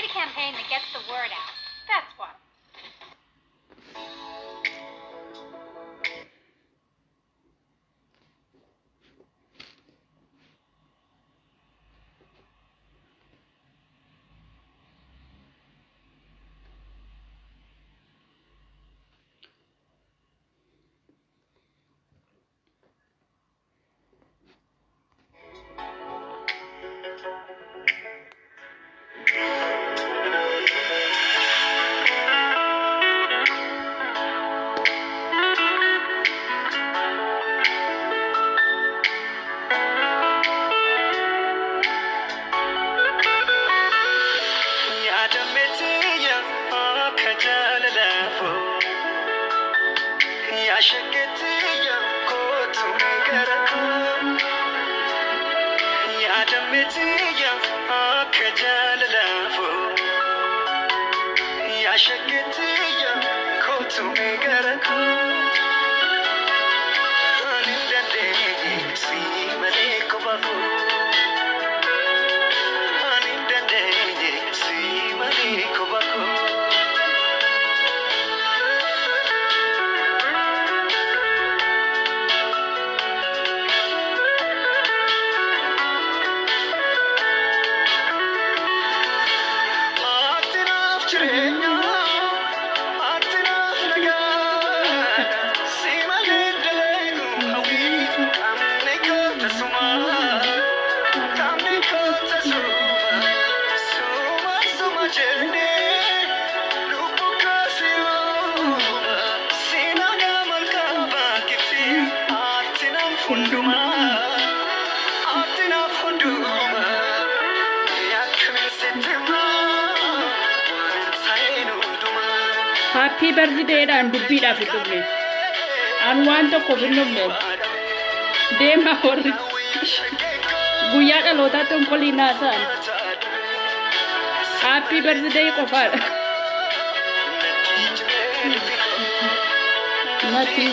a campaign that gets the word out. That's what. Yaadameetiya akka jaalalaafoo yaasheeketiya kootu gara koo yaadameetiya akka jaalalaafoo yaasheeketiya kootu gara koo ani dandeenye si malee kophaa koo ani dandeenye si malee kophaa koo. Ati naaf jireenya, ati naaf nagaa, si malee dalagu hawwii, qaamni koo tasuma, qaamni koo tasuma, suma suma jennee lubbuu koo si uuma, si nagaa malkaa gifti, ati naaf hundumaa, ati naaf hundumaa. Happy birthday-dhaan dubbiidhaaf hin dhufne. An waan tokkoof hin dhufne. Deemaa warri guyyaa dhalootaatti onkoliin haasa'an. Happy birthday qofaadha. Natti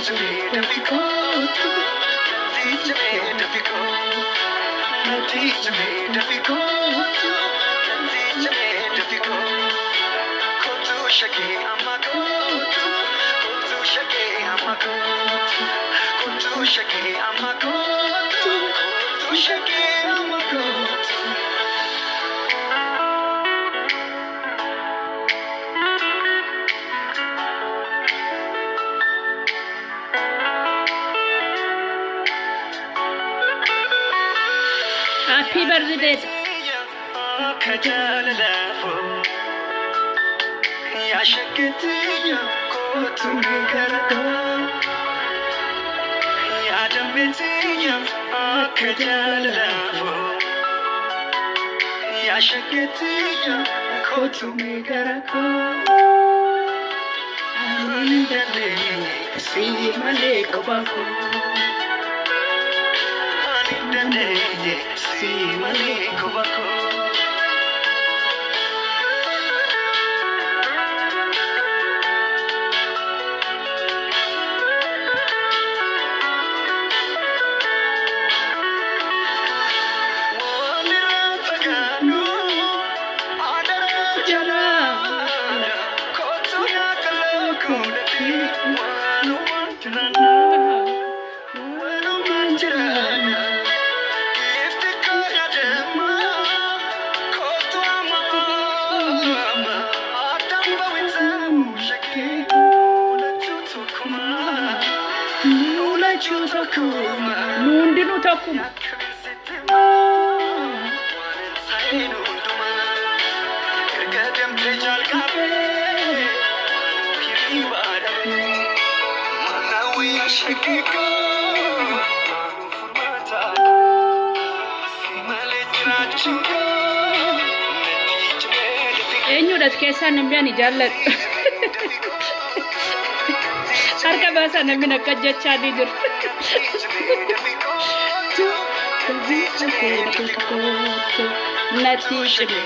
Happy birthday. Ani dandeenye si malee kophaa koo. Ani dandeenye si malee kophaa koo. Walirraa fagaannu adaraa jalaala kootu yaakaloo kuudhatti walumaan jiraanna walumaan jiraanna giifti koo yaadamma kootu amma amma addaan bawinsamu shakii lachuu tokkumaa lachuu tokkumaa. Nu hundinuu tokkuma. Eenyudha as keessaa namni ani jaalladhu? Harka baasaa namni akka jechaa ni jiru. Natti cime.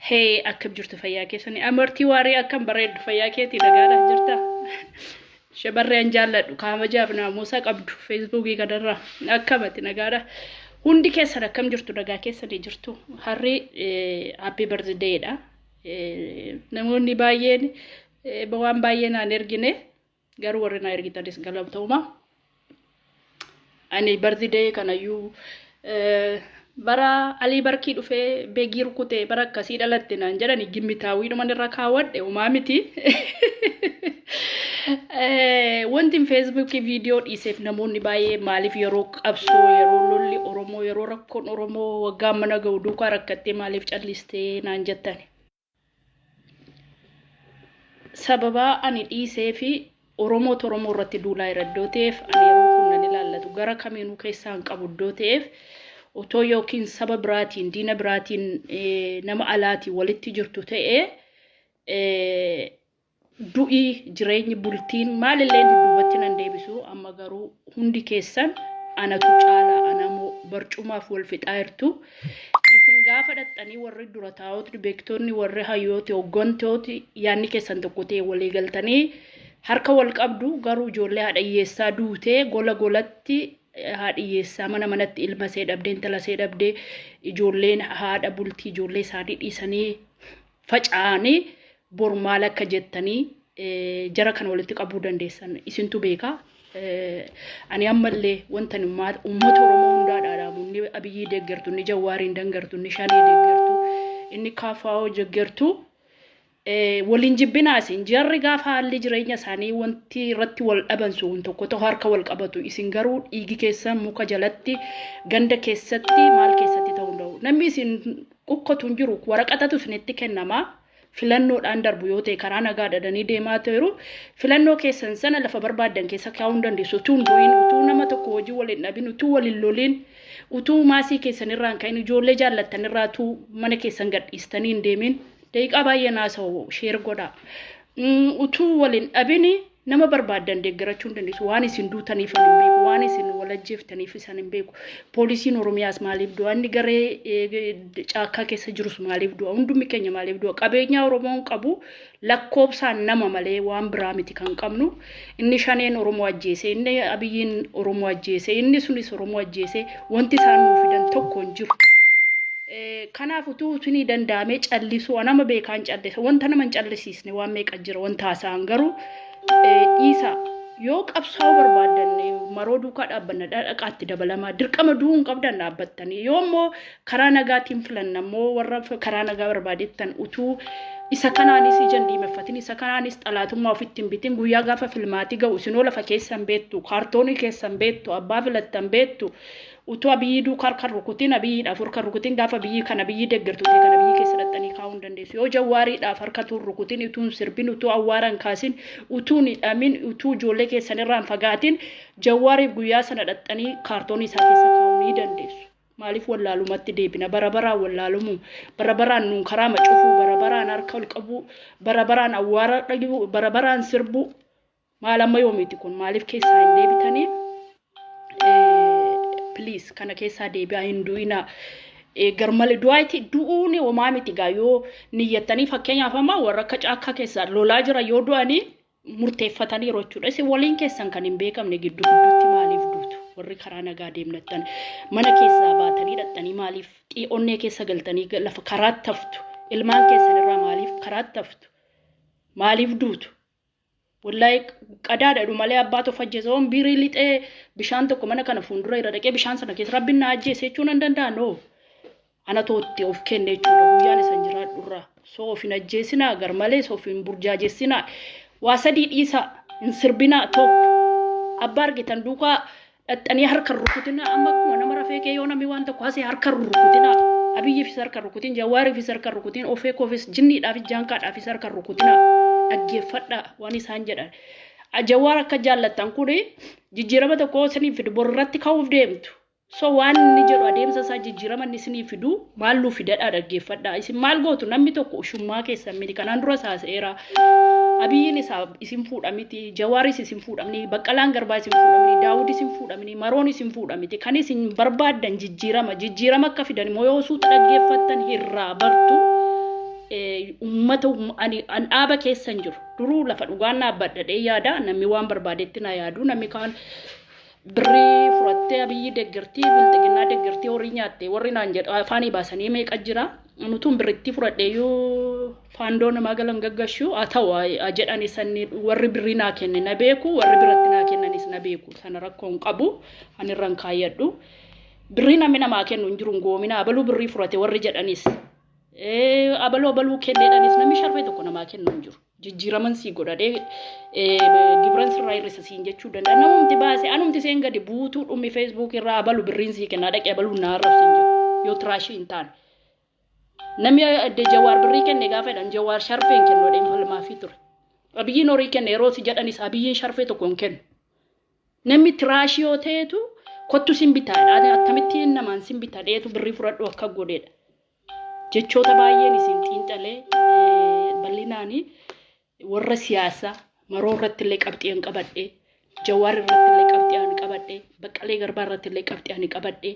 Hee, akkam jirtu fayyaa keessanii? Amartii waarii akkam bareeddu fayyaa keetii nagaadha jirta? Shamarreen jaalladhu kaamajaaf naamusa qabdu feesbuukii kanarraa akkamati nagaadha. Hundi keessan akkam jirtu? Nagaa keessanii jirtu? Harri happy birthday dha. Namoonni baay'een waan baay'ee naan ergine, garuu warri na ergitanis galatooma. Ani birthday kanayyuu bara Alii Barkii dhufee beegii rukutee bara akkasii dhalatte naan jedhani gimmitaawwiidhuman irra kaawwadhe, homaa miti. Wanti Feesbuukii viidiyoo dhiiseef, namoonni baay'ee maaliif yeroo qabsoo, yeroo lolli Oromoo, yeroo rakkoon Oromoo waggaa mana ga'u duukaa rakkattee maaliif callistee naan jettan. Sababaa ani dhiisee fi Oromoo Oromoo irratti duulaa jira iddoo ta'eef, ani yeroo kun nan ilaallatu gara kamiinuu keessaa hin qabu iddoo ta'eef, otoo yookiin saba biraatiin, diina biraatiin, nama alaatiin walitti jirtu ta'ee, du'ii, jireenyi, bultiin maalillee dudduubatti nan deebisu. Amma garuu hundi keessan anatu caalaa, anamoo barcumaaf wal fixaa jirtu. Isin gaafa dhaxxanii warri dura taa'ooti, beektonni, warri hayyooti, hooggantooti, yaadni keessan tokko ta'e walii galtanii harka wal qabdu. Garuu ijoollee haadha hiyyeessaa duutee gola golatti, haadha hiyyeessaa mana manatti ilma ishee dhabdee, intala ishee dhabdee, ijoolleen haadha bultii ijoollee isaanii dhiisanii faca'anii, bor maal akka jettanii jara kana walitti qabuu dandeessan isintu beekaa. Ani ammallee wanta uummata Oromoo hundaa dhaadhaamu, inni Abiyyii deeggartu, inni Jawaariin deeggartu, inni Shanee deeggartu, inni KFO deeggartu, waliin jibbinaa. Isin jarri gaafa haalli jireenya isaanii wanti irratti wal dhaban sun tokko tokko harka wal qabatu. Isin garuu dhiigi keessan muka jalatti, ganda keessatti, maal keessatti ta'uu danda'u. Namni isin qukkatu hin jiru, waraqatatu isinitti kennama. Filannoodhaan darbu yoo ta'e, karaa nagaa dhadhanii deemaa jiru. Filannoo keessan sana lafa barbaaddan keessa kaa'uu hin dandeessu. Utuu hin du'in, utuu nama tokko hojii waliin dhabin, utuu waliin lolin, utuu maasii keessan irraa hin ka'in, ijoollee jaallattan irraa utuu mana keessan gadhiistanii hin deemin. Daqiiqaa baay'ee naasa'u, share godhaa. Utuu waliin dhabini nama barbaaddan deeggarachuu hin dandeessu. Waan isin duutaniif hin beeku. Waan isin walajjeeftaniif isan hin beeku. Poolisiin Oromiyaas maaliif du'a? Inni garee caakkaa keessa jirus maaliif du'a? Hundumni keenya maaliif du'a? Qabeenya Oromoon qabu lakkoobsaan nama malee waan biraa miti kan qabnu. Inni Shaneen Oromoo ajjeese, inni Abiyyiin Oromoo ajjeese, inni sunis Oromoo ajjeese, wanti isaan nuu fidan tokko hin jiru. Kanaaf utuu isinii danda'amee callisuu, nama beekaan callisa, wanta nama hin callisiisne waan meeqa jira wanta haasa'an, garuu dhiisa. Yoo qabsaa'uu barbaaddan maroo duukaa dhaabbanna, dhaqaatti dabalamaa, dirqama du'uu hin qabdan dhaabbattanii. Yoo immoo karaa nagaatiin filanna immoo, warra karaa nagaa barbaadettan, utuu isa kanaanis ija hin diimeffatin, isa kanaanis xalaatummaa ofitti hin bitin, guyyaa gaafa filmaatii ga'u isinoo lafa keessan beektu, kaartoonii keessan beektu, abbaa filattan beektu. Utuu Abiyyii duukaa harka rukutin, Abiyyiidhaaf harka rukutin, gaafa Abiyyii kana Abiyyii deeggartu ta'e kana Abiyyii keessa dhaxxanii kaa'uu hin dandeessu. Yoo Jawaariidhaaf harka utuu hin rukutin, utuu hin sirbin, utuu awwaara hin kaasin, utuu hin hidhamin, utuu ijoollee keessan irraa hin fagaatin, Jawaariif guyyaa sana dhaxxanii kaartoonii isaa keessa kaa'uu ni dandeessu. Maaliif wallaalumatti deebina? Bara baraan wallaalumuu, bara baraan nuun karaa macufuu, bara baraan harka ol qabuu, bara baraan awwaara dhaguu, bara baraan sirbuu. Maal amma yoomiiti kun? Maaliif keessaa hin deebitanii? Please, kana keessaa deebi'aa, hin du'inaa. Garmalee du'aati du'uun homaa miti gaa yoo niyyattanii. Fakkeenyaaf amma warra akka caakkaa keessaa lolaa jira yoo du'anii murteeffatanii yeroo jechuudha. Isin waliin keessan kan hin beekamne gidduu gidduutti maaliif duutu? Warri karaa nagaa deemnattan mana keessaa baatanii dhaxxanii maaliif onnee keessa galtanii lafa karaatti haftu? Ilmaan keessan irraa maaliif karaatti haftu? Maaliif duutu? Wallahi qadaadha malee abbaatu of ajjeese. Oon biirii lixee bishaan tokko mana kana fuuldura irra dhaqee bishaan sana keessa rabbiin na ajjeese jechuun hin danda'an hoo. Ana tootti of kenne jechuudha guyyaan isan jiraadhu irraa. So of hin ajjeesinaa, gar malee of hin burjaajessinaa. Waa sadii dhiisaa, hin sirbinaa tokko. Abbaa argitan duukaa dhaxxanii harka hin rukutinaa. Amma akkuma nama rafee kee yoo namni waan tokko hasee harka hin rukutinaa. Abiyyiifis harka hin rukutin, Jawaariifis harka hin rukutin, Ofeekoofis, jinniidhaafis, jaankaadhaafis harka hin rukutinaa. Dhaggeeffadhaa waan isaan jedhan. Jawaar akka jaallattan kuni jijjiirama tokko isiniif fidu bor irratti ka'uuf deemtu. So waan inni jedhu, adeemsa isaa, jijjiirama inni isinii fidu maal nuu fidadhaa, dhaggeeffadhaa. Isin maal gootu? Namni tokko ushummaa keessan miti, kanaan dura haasa'eera. Abiyyiin isaa isin fuudha miti, Jawaaris isin fuudhamni, Baqqalaan Garbaa isin fuudhamni, Daawud isin fuudhamni, Maroon isin fuudha miti. Kan isin barbaaddan jijjiirama. Jijjiirama akka fidan immoo yoo suuta dhaggeeffattan irraa bartu. Uummata ani an dhaaba keessan jiru. Duruu lafa dhugaan dhaabbadha yaada, namni waan barbaadetti na yaadu, namni kaan Birrii furattee Abiyyi deeggartii, Bilxiginnaa deeggartii, horii nyaatte warri naan jedhu afaanii baasanii meeqa jira. Nutuun birrittii fudhadheeyyuu faandoo namaa galan gaggashuu haa ta'u haa jedhani sanni. Warri birrii naa kenne na beeku, warri biratti naa kennanis na beeku. Sana rakkoo hin qabu, ani irra hin kaayyadhu. Birrii namni namaa kennu hin jiru hin goomina. Abaluu birrii furate warri jedhanis, abaluu abaluu kenneedhanis, namni sharfee tokko namaa kennu hin jiru. Jijjiiraman sii godhadhee gibiran sirraa hir'isa siin jechuu danda'a. Namumti baase anumti seen gadi buutuu dhummi Facebook irraa abalu birriin sii kennaa dhaqee abaluu naa arrabsi hin jiru yoo trashii hin taane. Namni adde Jawaar birrii kenne gaafa jedhan, Jawaar sharfee hin kennu jedheen falmaafii ture. Abiyyiin horii kenne yeroo si jedhanis, Abiyyiin sharfee tokko hin kennu. Namni trashii yoo ta'etu kottu sin bitaadha. Akkamittiin namaan sin bitadheetu birrii fudhadhu akka godheedha. Jechoota baay'een isin xiinxalee bal'inaanii warra siyaasaa Maroo irratti illee qabxii an qabadhe, Jawaar irratti illee qabxii an qabadhe, Baqqalee Garbaa irratti illee qabxii ani qabadhe,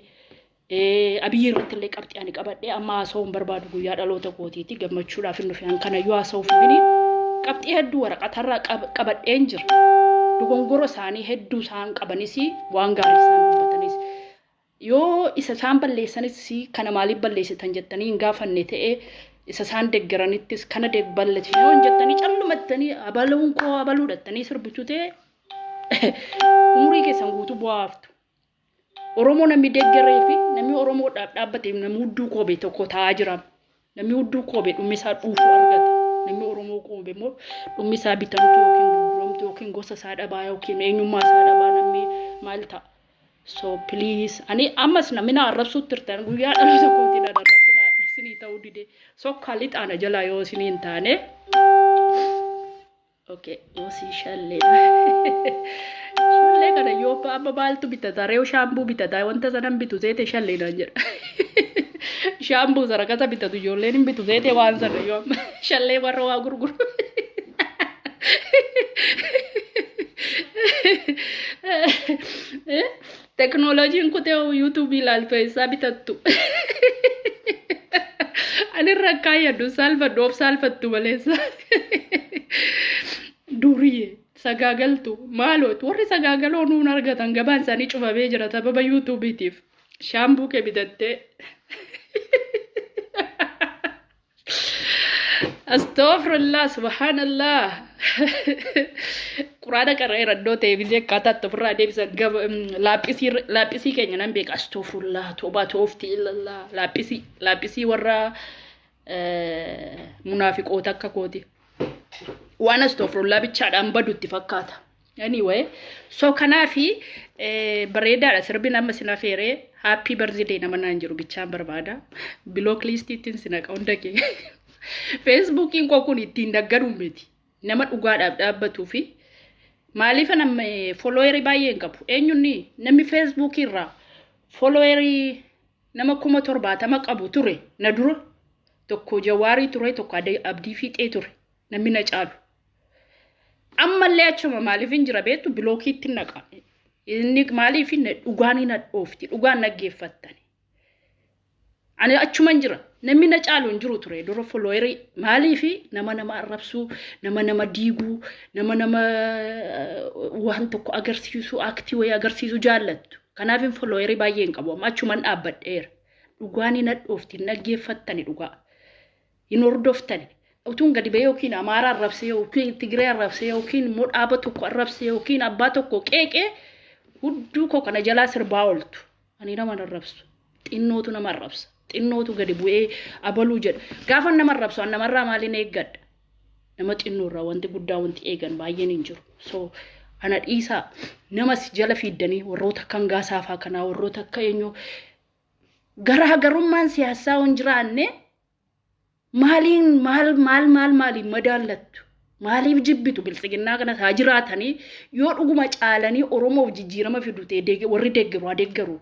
Abiyyi irratti illee qabxii ani qabadhe. Amma haasa'uu hin barbaadu. Guyyaa dhaloota kootiiti, gammachuudhaaf hin dhufe. An kanayyuu haasa'uuf mini qabxii hedduu waraqatarraa qabadheen jira. Dogongora isaanii hedduu isaan qabanis, waan gaarii isaan dubbatanis, yoo isa isaan balleessanis kana maaliif balleessitan jettanii hin gaafanne ta'e, isa isaan deggeranittis kana balleessitan yoo hin jettanii callumattanii abaluun koo abaluu dhattanii sirbitu ta'e, umurii keessan guutuu bu'aa haftu. Oromoo namni deggeree fi namni Oromoodhaaf dhaabbate, namni hudduu koobee tokko taa'aa jira. Namni hudduu koobee dhummi isaa dhuufuu argata. Namni Oromoo koobee immoo dhummi isaa bitamtuu yookiin gurguramtuu yookiin gosa isaa dhabaa yookiin eenyummaa isaa dhabaa namni maal ta'a? So please, ani ammas namni na arrabsuutti jirtan, guyyaa dhaloota kootiin na arrabsina isinii ta'uu dide, sokkaa lixaana jalaa yoo isinii hin taane. Okay, osii shallee. Shallee kana yoo amma maaltu bitata? Reewu shaambuu bitata. Wanta sanan bitu seete shallee naan jedha. Shaambuu sarakasa bitatu ijoolleen hin bitu seete waan sana yoo amma shallee warra waa gurguru. Teknooloojiin kutee YouTubeii ilaaltu eessaa bitattu? Ani irra kaayyadhu saalfadhu, of saalfattu maleessa. Duriye sagaagaltu maaloot, warri sagaagaloo nuun argatan gabaan isaanii cufamee jira sababa YouTubeiitiif. Shaambuu kee bitattee. Astaghfirullah, subhanallah. Quraana qara'eera iddoo ta'e bisee akkaataa itti ofirraa deebisan laaphisii laaphisii keenya nan beeka. Astaghfirullah, toobaa toofti illallah. Laaphisii laaphisii warra munaafiqoota akka kooti. Waan astaghfirullah bichaadhaan badu itti fakkaata. Anyway, so kanaafi bareedaadha sirbi nama sin afeeree. Happy birthday nama naan jiru bichaan barbaada. Block listiittiin sin haqa hunda kee. Facebookiin koo kun ittiin daggaruun miti. Nama dhugaadhaaf dhaabbatuu fi maaliif nama followerii baay'ee hin qabu. Eenyunni namni Facebookii irraa followerii nama 70,000 qabu ture na dura, tokko Jawaarii ture, tokko Abdii Fiixee ture, namni na caalu. Ammallee achuma maaliif hin jira beektu? Blockiitti naqa. Inni maaliif dhugaan hin hadhoofti, dhugaan dhaggeeffattani. Ani achuma hin jira. Namni na caalu hin jiru ture dura followerii. Maaliif nama nama arrabsuu, nama nama diiguu, nama nama waan tokko agarsiisu, actii wayii agarsiisu jaallattu. Kanaaf hin followerii baay'ee hin qabu. Amma achuman dhaabbadheera. Dhugaan hin hadhoofti, hin dhaggeeffattani dhugaa. Hin hordoftani. Utuun gadi ba'ee yookiin Amaaraa arrabsee yookiin Tigree arrabsee yookiin immoo dhaaba tokko arrabsee yookiin abbaa tokko qeeqee, hudduu koo kana jalaa sirbaa ooltu. Ani nama hin arrabsu. Xinnootu nama arrabsa. Xinnootu gadi bu'ee abaluu jedha. Gaafa nama arrabsu an namarraa maaliin eeggadha? Nama xinnoorraa wanti guddaa wanti eegan baay'een hin jiru. So ana dhiisaa, namas jala fiiddanii warroota akka hangaasaafaa kanaa, warroota akka eenyu, garaagarummaan siyaasaa hin jiraanne maaliin maal maal maal maaliin madaallattu? Maaliif jibbitu Biltsiginnaa kanas? Haa jiraatanii, yoo dhuguma caalanii Oromoof jijjiirama fidu ta'e warri deeggaru haa deeggaru.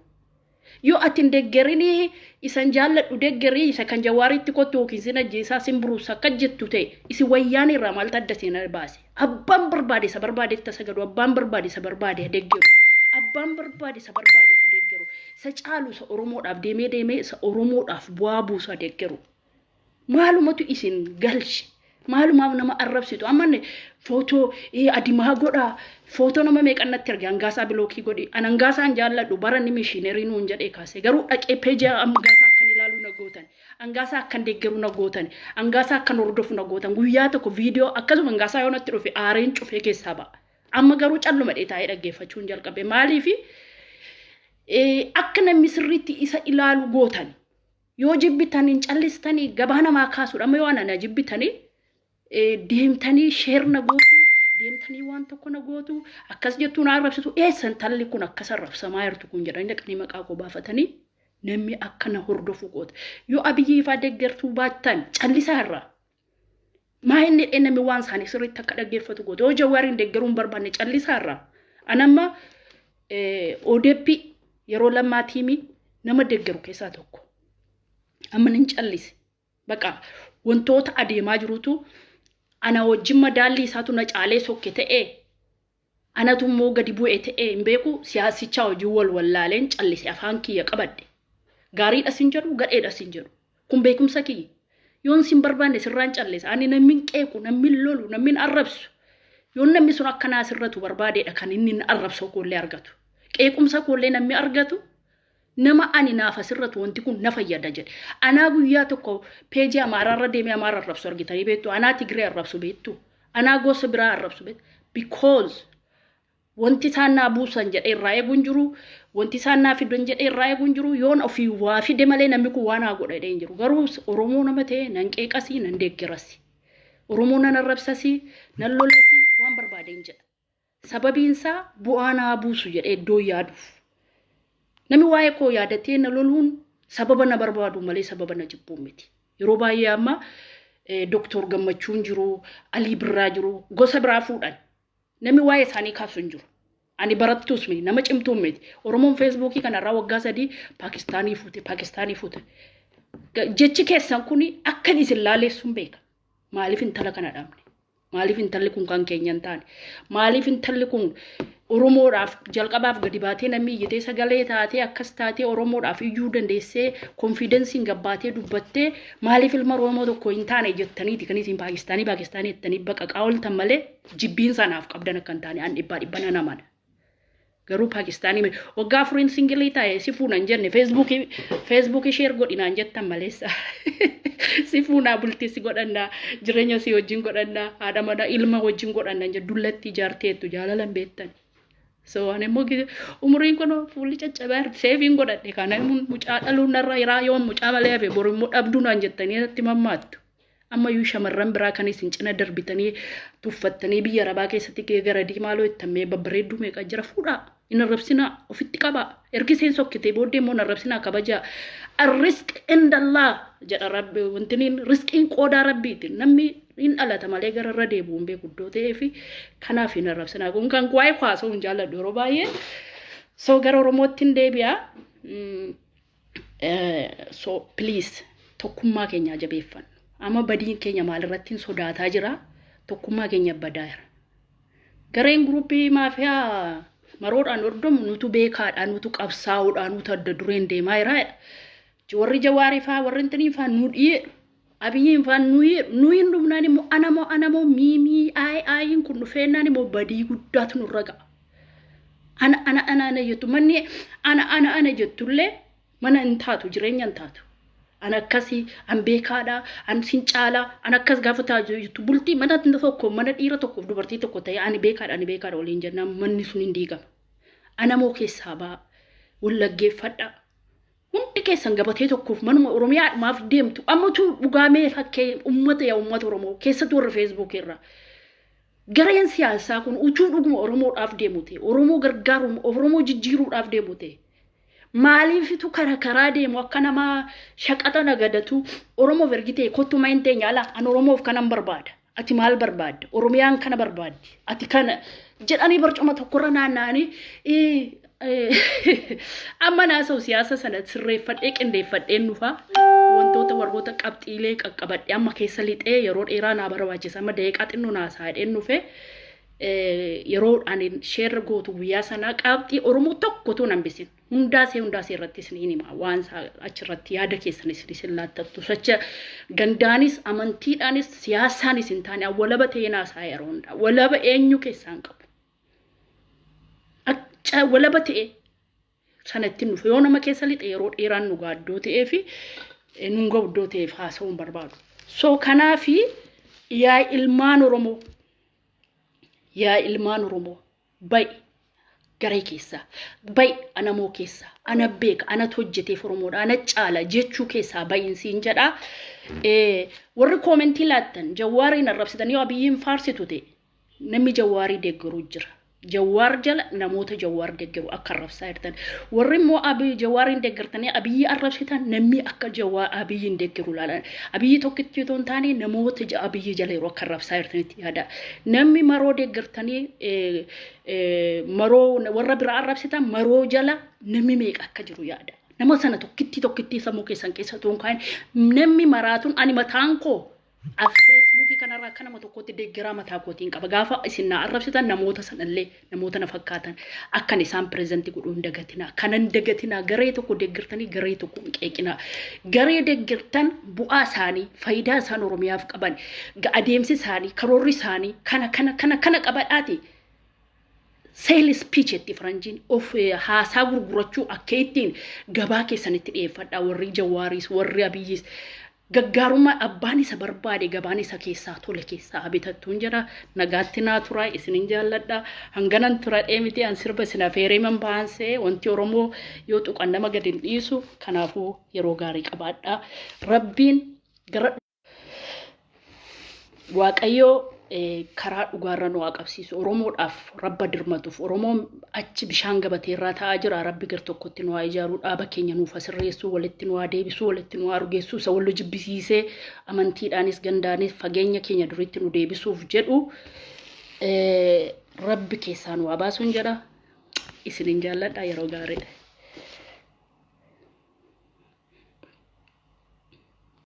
Yoo ati hin deeggarinii isan jaalladhu deeggarii isa kan Jawaaritti kottu yookiin sin ajjeesaa sin buruusa akka jettu ta'e, isin Wayyaanii irraa maaltu adda isin baase? Abbaan barbaade isa barbaadetti tasagadu, abbaan barbaade isa barbaade haa deeggaru. Abbaan barbaade isa barbaade haa deeggaru. Isa caalu, isa Oromoodhaaf deemee deemee isa Oromoodhaaf bu'aa buusu haa deeggaru. Maalumatu isin galche? Maalumaaf nama arrabsitu? Amma inni footoo adimaa godhaa, footoo nama meeqan natti erge, hangaasaa block godhi. An hangaasaan jaalladhu, bara inni mishiinerii nuun jedhee kaase. Garuu dhaqee peejii hangaasaa akkan ilaaluu na gootan. Hangaasaa akkan deeggaruu na gootan. Hangaasaa akkan hordofu na gootan. Guyyaa tokko viidiyoo akkasuma hangaasaa yoo natti dhufe aareen cufee keessaa ba'a. Amma garuu calluma dhee taa'ee dhaggeeffachuun jalqabe. Maaliifi akka namni sirriitti isa ilaalu gootan. Yoo jibbitan hin callistanii, gabaa namaa kaasuudha. Amma yoo ana jibbitanii deemtanii share na gootu, deemtanii waan tokko na gootu, akkas jettuu na arrabsitu. Eessa intalli kun akkas arrabsamaa jirtu kun jedhanii dhaqanii maqaa koo baafatanii namni akka na hordofu goota. Yoo Abiyyii ifaa deeggartuu baattan callisaa irraa. Maa inni dhee namni waan isaanii sirriitti akka dhaggeeffatu goota. Yoo Jawaariin deeggaruu hin barbaanne callisaa irraa. Anamma ODP yeroo lammaa tiimii nama deeggaru keessaa tokko. Amma nin callise. Baqa wantoota adeemaa jirutu ana wajjin madaalli isaatu na caalee sokke ta'ee, anatu immoo gadi bu'e ta'ee hin beeku, siyaasichaa wajjin wal wallaaleen callise, afaan kiyya qabadhe. Gaariidha sin jedhu, gadheedha sin jedhu. Kun beekumsa kiyya. Yoon sin barbaanne sirraan callisa. Ani namni hin qeequ, namni hin lolu, namni hin arrabsu. Yoon namni sun akka naa sirratu barbaadeedha kan inni arrabsoo koollee argatu. Qeequmsa koollee namni argatu nama ani naaf asirratu wanti kun na fayyada jedhe. Anaa guyyaa tokko peejii Amaaraarra deemee Amaara arrabsu argitanii beektu? Anaa Tigree arrabsu beektu? Anaa gosa biraa arrabsu beektu? Because wanti isaan naa buusan jedhee irraa eeguun jiru, wanti isaan naa fidan jedhee irraa eeguun jiru, yoon ofii waa fide malee namni kun waa naa godha jedhee hin jiru. Garuu Oromoo nama ta'e nan qeeqasii, nan deeggarasi. Oromoo nan arrabsasii, nan lolasii, waan barbaadeen jedha. Sababiin isaa bu'aa naa buusu jedhee iddoo yaaduuf. Namni waa'ee koo yaadatee na loluun sababa na barbaadu malee sababa na jibbuun miti. Yeroo baay'ee amma Doktor Gammachuun jiru, Alii Birraa jiru, gosa biraa fuudhan. Namni waa'ee isaanii kaasu hin jiru. Ani barattuus miti, nama cimtuun miti. Oromoon Feesbuukii kanarraa waggaa 3 Paakistaanii fuute, Paakistaanii fuute. Jechi keessan kun akka isin laaleessuun beeka. Maaliif intala kana dhabne? Maaliif intalli kun kan keenya hin taane? Maaliif intalli kun Oromoodhaaf jalqabaaf gadi baatee namni iyyitee sagalee taatee akkas taatee Oromoodhaaf iyyuu dandeessee confidenceiin gabbaatee dubbattee maaliif ilma Oromoo tokko hin taane jettaniiti kan isin Paakistaanii Paakistaanii jettanii baqaqaa ooltan malee jibbiin sanaaf qabdan akka hin taane an dhibbaa dhibba nan amana. Garuu Paakistaanii waggaa 4n single taa'e si fuunan jenne, Feesbuukii share godhinaan jettan maleessa. Si fuunaa, bultii si godhannaa, jireenya si wajjin godhannaa, haadha mana ilma wajjin godhannaa jedhu, dullatti ijaarteettu jaalala hin beektan. So ani immoo umuriin kun fuulli caccabaa seefiin godhadhe, kana mucaa dhaluun narra jiraa, yoo mucaa malee hafe boru immoo dhabduu naan jettanii natti mammaattu. Ammayyuu shamarran biraa kan isin cina darbitanii tuffattanii biyya arabaa keessatti gara diimaa loo ittammee babbareedduu meeqa jira, fuudhaa. Hin arrabsinaa, ofitti qabaa. Ergi isheen sokkitee booddee immoo hin arrabsinaa, kabajaa. Arrisq indallaa jedha Rabbi, wantiniin risqiin qoodaa Rabbiiti. Namni hin dhalata malee gara irra deebi'u hin beeku iddoo ta'eef kanaaf hin arrabsinaa. Kun kan waa'ee kaasuu hin jaalladhu yeroo baay'ee. So gara Oromootti hin deebi'a. So please, tokkummaa keenya jabeeffannu. Amma badiin keenya maalirratti hin sodaataa jira? Tokkummaa keenya badaa jira. Gareen guruppii maafiyaa maroodhaan hordomu nutu beekaadha, nutu qabsaa'uudha, nutu adda dureen deemaa jira. Warri Jawaarii faa, warri Intinii faa nu dhiyeedhu. Abiyyiin faa nu dhiyeedhu. Nu hin dhumnaan immoo anamoo anamoo miimii ayi ayiin kun dhufeennaan immoo badii guddaatu nurra ga'a. Ana ana ana ana jettu, manni ana ana ana jettullee mana hin taatu, jireenya hin taatu. Ana akkasii, an beekaadha, an sin caalaa, an akkas gaafa taatu jettu, bultii mana tokko, mana dhiira tokkoof dubartii tokko ta'e ani beekaadha, ani beekaadha waliin jennaan manni sun hin diigama. Anamoo keessaa ba'a, wallaggeeffadha. Hundi keessan gabatee tokkoof manuma Oromiyaadhumaaf deemtu. Ammatu dhugaamee fakkee uummata, yaa uummata Oromoo, keessattuu warra Feesbuukii irraa. Gareen siyaasaa kun utuu dhuguma Oromoodhaaf deemu ta'e, Oromoo gargaaruun, Oromoo jijjiiruudhaaf deemu ta'e, maaliifitu karaa karaa deemu akka nama shaqaxa nagadatu? Oromoof ergi ta'e kottu hin teenya ala, an Oromoof kanan barbaada. Ati maal barbaadda? Oromiyaan kana barbaaddi. Ati kana jedhanii barcuma tokkorra naanna'anii amma naasa'u. Siyaasa sana sirreeffadhee qindeeffadheen dhufaa. Wantoota warroota qabxiilee qaqqabadhee amma keessa lixee yeroo dheeraa naa barbaachisa. Amma daqiiqaa xinnoo naasaa jedheen dhufee yeroo ani share gootu guyyaa sanaa qabxii Oromoo tokkotu hin hambisin. Hundaasee hundaasee irratti isin hima waan achirratti yaada keessan isin isin laattattu. Sacha gandaanis amantiidhaanis siyaasaanis hin taane walaba ta'ee naasaa yeroo hundaa walaba eenyu keessaan qabu. Acca walaba ta'e sanatti nuuf yoo nama keessa lixe yeroo dheeraan nu gaaddoo ta'ee fi nun ga'uddoo ta'eef haasa'uu hin barbaadu. So kanaafi yaa ilmaan Oromoo, yaa ilmaan Oromoo, ba'i garee keessaa, ba'i anamoo keessaa, ana beeka, anatu hojjeteef Oromoodha, ana caala jechuu keessaa ba'iinsiin jedha. Warri koomentii laattan Jawaariin arrabsitan yoo Abiyyiin faarsitu ta'e namni Jawaarii deeggaruu jira. Jawaar jala namoota Jawaar deeggaru akka arrabsaa jirtan. Warri immoo Abiy Jawaariin deeggartanii Abiyyi arrabsitan namni akka Jawaar Abiyyiin deeggaru ilaalan. Abiyyi tokkitti otoo hin taane namoota Abiyyi jala yeroo akka arrabsaa jirtanitti yaada. Namni Maroo deeggartanii Maroo warra biraa arrabsitan Maroo jala namni meeqa akka jiru yaada. Nama sana tokkittii tokkittii sammuu keessan keessa otoo hin kaa'in namni maraatuun ani mataan koo as Feesbuukii kanarraa akka nama tokkootti deeggaraa mataa kootiin qaba. Gaafa isin na arrabsitan namoota sanallee namoota na fakkaatan akkan isaan pireezentii godhuu hin dagatinaa. Kanan dagatinaa, garee tokko deeggartanii garee tokko hin qeeqinaa. Garee deeggartan bu'aa isaanii, faayidaa isaan Oromiyaaf qaban, adeemsi isaanii, karoorri isaanii kana kana kana kana qabadhaati. Sales pitch jetti faranjiin, of haasaa gurgurachuu akka ittiin gabaa keessanitti dhiyeeffadhaa. Warri Jawaariis warri Abiyyiis gaggaarummaa abbaan isa barbaade gabaan isa keessaa tole keessaa bitattuun jira. Nagaatti naa tura, isinin jaalladha. Hanganan tura miti, an sirba isin afeeree man baansee wanti Oromoo yoo tuqan nama gadi hin dhiisu. Kanaafuu yeroo gaarii qabaadha. Rabbiin gara Waaqayyoo karaa dhugaarra nu haa qabsiisu. Oromoodhaaf rabba dirmatuuf. Oromoon achi bishaan gabateerraa taa'aa jira. Rabbi gar tokkotti nu haa ijaaru. Dhaaba keenya nuuf haa sirreessu. Walitti nu haa deebisu. Walitti nu haa urgeessu. Isa wal jibbisiisee amantiidhaanis gandaanis fageenya keenya duriitti nu deebisuuf jedhu rabbi keessaa nu haa baasuun jedha. Isinin jaalladha, yeroo gaariidha.